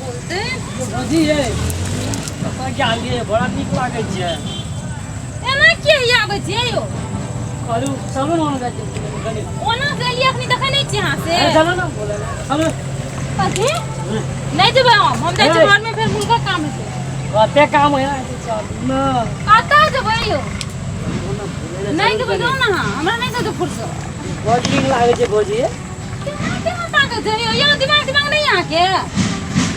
बोलते। भौजी ये कतऽ गेलियै? बड़ा नीक लागै छै। एना किया आबै छियै यौ? कहलू चलू ने ओना जाइ छियै कनि। ओना गेलियै अखनी देखै नहि छियै अहाँ से। अरे चलू ने बोले ने चलू। कथी नहि जेबै हम जाइ छियै घरमे, फेर हुनकर काम हेतै। कते काम है चलू ने। कतऽ जेबै यौ? नहि जेबै, जाउ ने अहाँ, हमरा नहि छै फुर्सत। बड नीक लागै छै भौजी। केना केना ताकत छै यौ? यौ दिमाग दिमाग नहि अहाँके?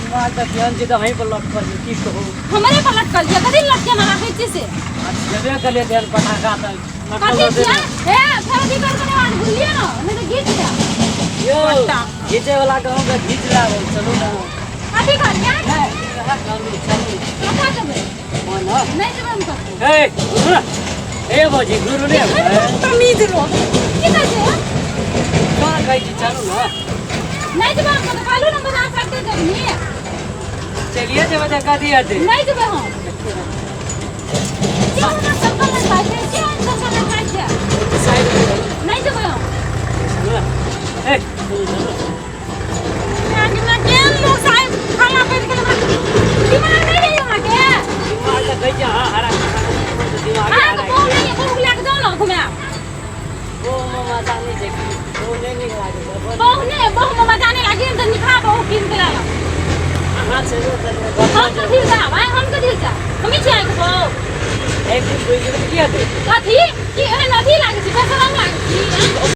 दिमाग तऽ केहन छै तऽ अहीं पर लटकल छै, की कहू। हमरे पर लटकल छै? कथी लटके राखै छियै से? जेबे करियै तेहन पटाखा तऽ लटकल कथी रहतै छियै ने। हे, फेर अथी कर के बाद बुझलियै ने, नहि तऽ घीच जायब। यौ पट्टा। घीचै वाला गाँव के घीच लाबो, चलू ने। कथी कहलियै? नहि, चलू चलू। कतऽ जेबै? मोन नहि जेबै हम कतहु। ए सुन ने। ए भौजी गुरु ने तमीज लोग की कहै छै? कहाँ कहै छी, चलू ने। नहि जेबै हम कतहु, कहलहुँ ने बाजार करते जेबनी। चलिए जेबै तऽ कथी हेतै? नहि जेबै हम। क्यों ना चप्पल नहि खाइ छै? क्यों चप्पल नहि खाइ छै? साइड में चलू। नहि जेबै हम। चलू ने। ए चलू चलू। केहन लोक साहेब खाना पड़ि गेल हमरा। दिमाग नहि रहै अहाँके? दिमाग तऽ कहै छै अहाँ हरा खाना, दिमाग अहाँके हरा। बहु नहि यऽ? बहु लए कऽ जाउ ने घुमायब। ओ मजा नहि छै की, ओ नहि नीक लागै छै। बहु नहि, बहुमे मजा नहि लागी तऽ निकहा बहु कीन के लाबब। अहाँ चलू कनि। हम कथी लए जायब? आँय, हम कथी लए जायब? हमे छियै अहाँके बहु? एक दिन बुझि जेबै तऽ की हेतै? कथी की एहन अथी लागै छै, बेशरम लागै छी आँय?